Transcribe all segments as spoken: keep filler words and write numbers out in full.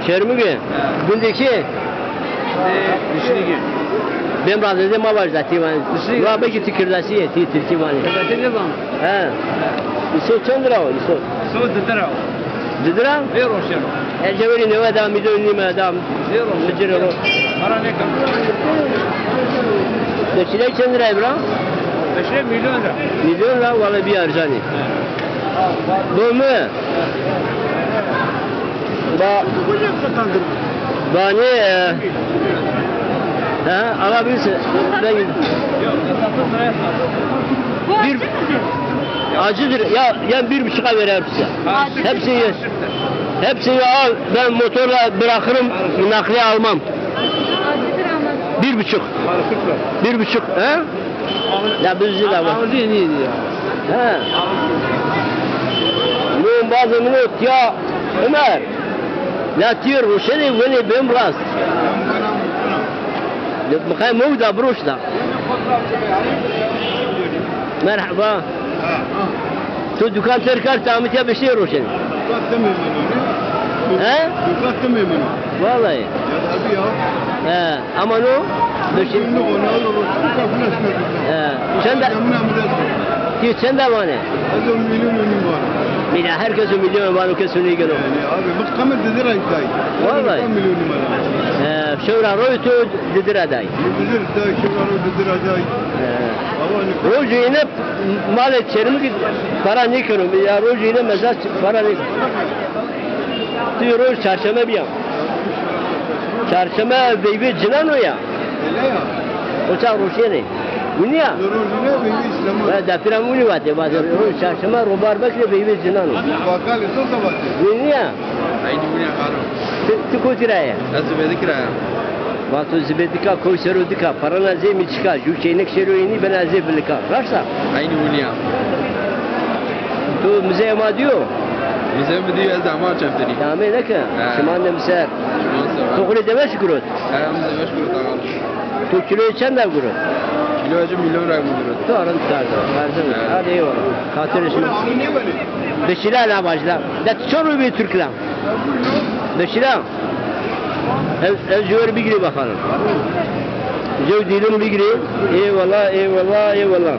Çermugê. Gundê kî? Dişlîgî. Bêm ra zêde ma vaj da tî vanê. Dişlîgî. Wa belkî ti kirdasî yê, ti tirkî vanê. Kirdasî nêzan. He. Îso çend lira o, îso? Îso di lira o. Di lira? Bê roşeno. Erceverî newe da, mîdon nîme da. Bê roşeno. Micirê ro. Para nêkeno. Beşîrey çend lira bira? Beşîrey mîlyon lira. Mîlyon lira, wele bî ercanî. He. Bo mi? Ba, ba ne, e, ha, alabilirsin. Ben bir acıdır. Ya, ya bir buçuğa ver hepsi. Hepsini, hepsini al. Ben motorla bırakırım. Nakliye almam. Bir buçuk. Bir buçuk. He? Ya bizde de var. Ağzı yeniydi ya. He. Bunun bazı bunu ya Ömer. La tîyo roşenê wenê bêm rast. Mixay mewda biroşna. Merheba. Tu dukan terk kerd, tamî ke bişê roşenê. Dukan temê meno. He? Dukan temê meno. Vallahi. Ya tabii ya. He. Ama no? Beşin. He. Çend? Ti çend vanê? Ez o milyon û nîm vanê. Mîlyon, herkes o milyon vanê, kes o nêgeno. Yani abi, bak, kamil dedi ray day. Vallahi. Milyon û nîm vanê. He, şewra roy tu didira day. Didir day, şewra roy didira day. He. Ama ne? Rojê yine malê Çermugî para nêkeno. Ya rojê yine mesela para nêkeno. Tu roj çarşeme bîya. Çarşeme veyvê cinan o ya. Öyle ya. O çax roşenê. Winî ya? Rojine veyvê cinan o. Ve depîra winî vatê, vatê roj çarşeme, robar bekle veyvê cinan o. Bakalê to da vatê. Winî ya? Eynî winî ya xalo. Ti, ti kotî ra yê? Ez Zibêdikî ra ya. Vato Zibêdika, koy sero dika, parana zê mîçika, jû çeynek şêro înî bena zê vilika. Raşt a? Eynî winî ya. Tu mizeyê ma dîyo? Mizeyê mi dîyo, ez de ama çemtenî. Tamê neke. He. Şima ne mi ser. Şima ser. Tu xwu rê deveş girot? He, mi deveş girot ağam. Tu kîloyê çend ra girot? Kîloyê ci milyon ra girot. Tu arın tutar da. Arın. He. Hadi eyvallah. Xatirê şima. Beşîra la bajda. De tu çor rû bî Türk la? Beşîra. Ez, ez jew bigirî bakalım. Jew dîlim bigirî. Eyvallah, eyvallah, eyvallah.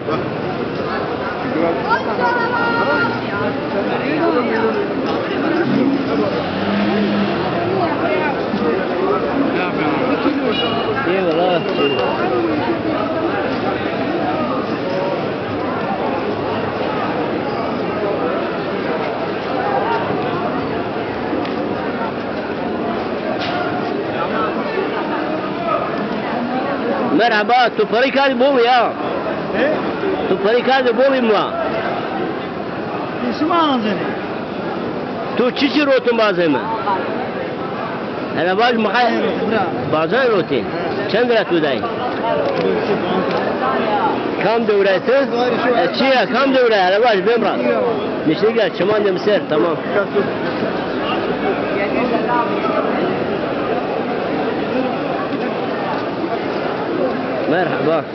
Eyvallah. Merheba, tu perî kardî Bolî ya? He? Tu perî kardî Bolî mi wa? Şima anzenê. Tu çiçî rotin bazê mi? Hele vaj mi xay. Bazay rotî. Çend ra tu day? Kam dewre ti? E, çi ya, kam dewre? Hele vaj bêm ra. Niştî gel, çiman de mi ser, tamam. Merhaba.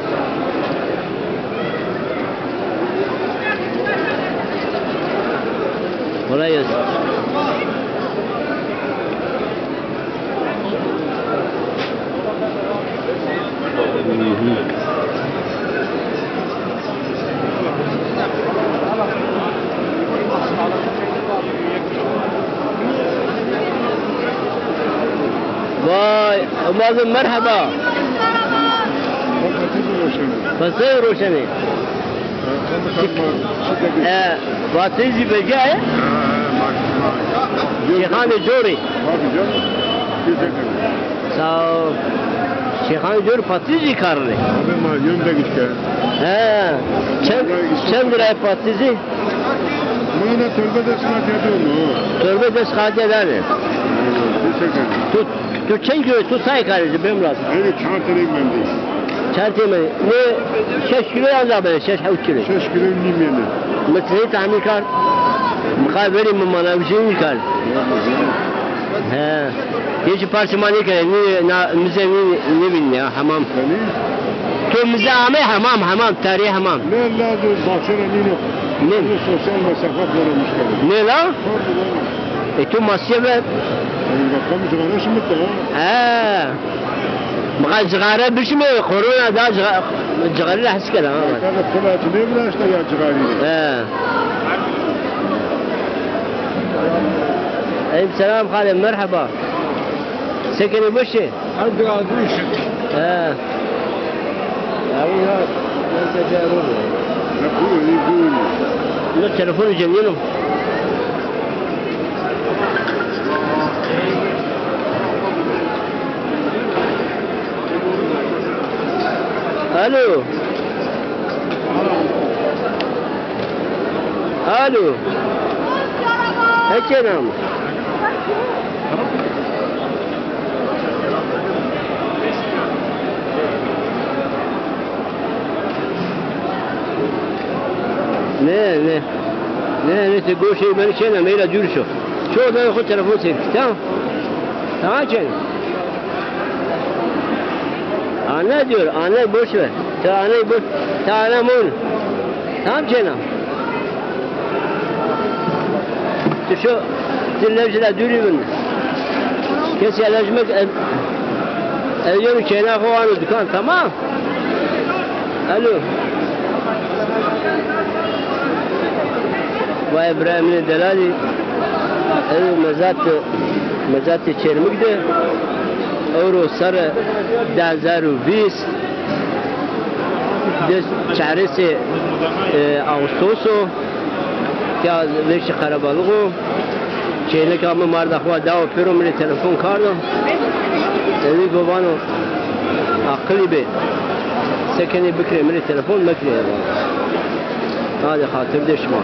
Kolay gelsin. Vay, embazim merheba. Pasayê roşenê. E, Fatizî vecîya ye? Şêxanê Corî. Sağ ol. Şêxanê Corî Fatizî karine. Abi ma yön de işte. He. Çend, çend lira Fatizî? Mana torbe de sıkıntı yok mu? Torbe de sıkıntı yani. Teşekkür ederim. Tut. Tu çend kilo, tu say karê ci, bêm rast. Ênê çar tenê mendî. Çar tenê mendî. Nê şeş kilo ya da be, şeş hewt kilo. Şeş kilo nîm yenê. Metreyî tahmîn kar. Mixay verî mi mana vijênî kar. He. Yê ci parçe ma nêkerê, nî na, mize nî, nêvînî ya, hemam. Yanî? Tu mize ame hemam, hemam, tarî hemam. Ne lazım, bahçe ra nîno. Ne? Sosyal mesafe koruyamış. Ne la? Tabii, tabii. E, tu maskeyi ver. Ey, bak, tam cigara şimdi de ha. He. Baka cigara bişme, korona da ciga-, cigara hes kena ha. Bak, bak, kola açı ne bıraktı ya cigarayı? He. Aleyküm selam xalê, merheba. Se kenê, weş ê? Her biraz bu işi. He. Ya bu ya, neyse, gel oğlum. Ya bu, bu, bu. Ino telefonê ci nîno. Alo. Alo. Hekenam. Ne, ne. Ne, ne, ti goşê beni çêna, meyla dûr şo. Çoğu da xo telefon çêna. Tamam. Tamam çêna. Anne diyor, anne boş ver. Ti aney boş, ti ana mon. Tamam çêna. Tu şo, ti lewjî ra dûrî bin. Kesî elewjî meke, ez, ez yeno çêna xo ano dukan, tamam? Alo. Vay birayê min ê delalî. Ew mezat, mezatê Çermik de. Ewro serre di hezar û vîst. Di çaresê, e, Ağustos o. Ya vêşî qerebalix o. Çêneka mi marda xo dawo pêro, mi rê telefon kardo. Ewî go vano, aqilî bê. Se kenê bikerê, mi rê telefon mekerê. Hadi xatirdê şima.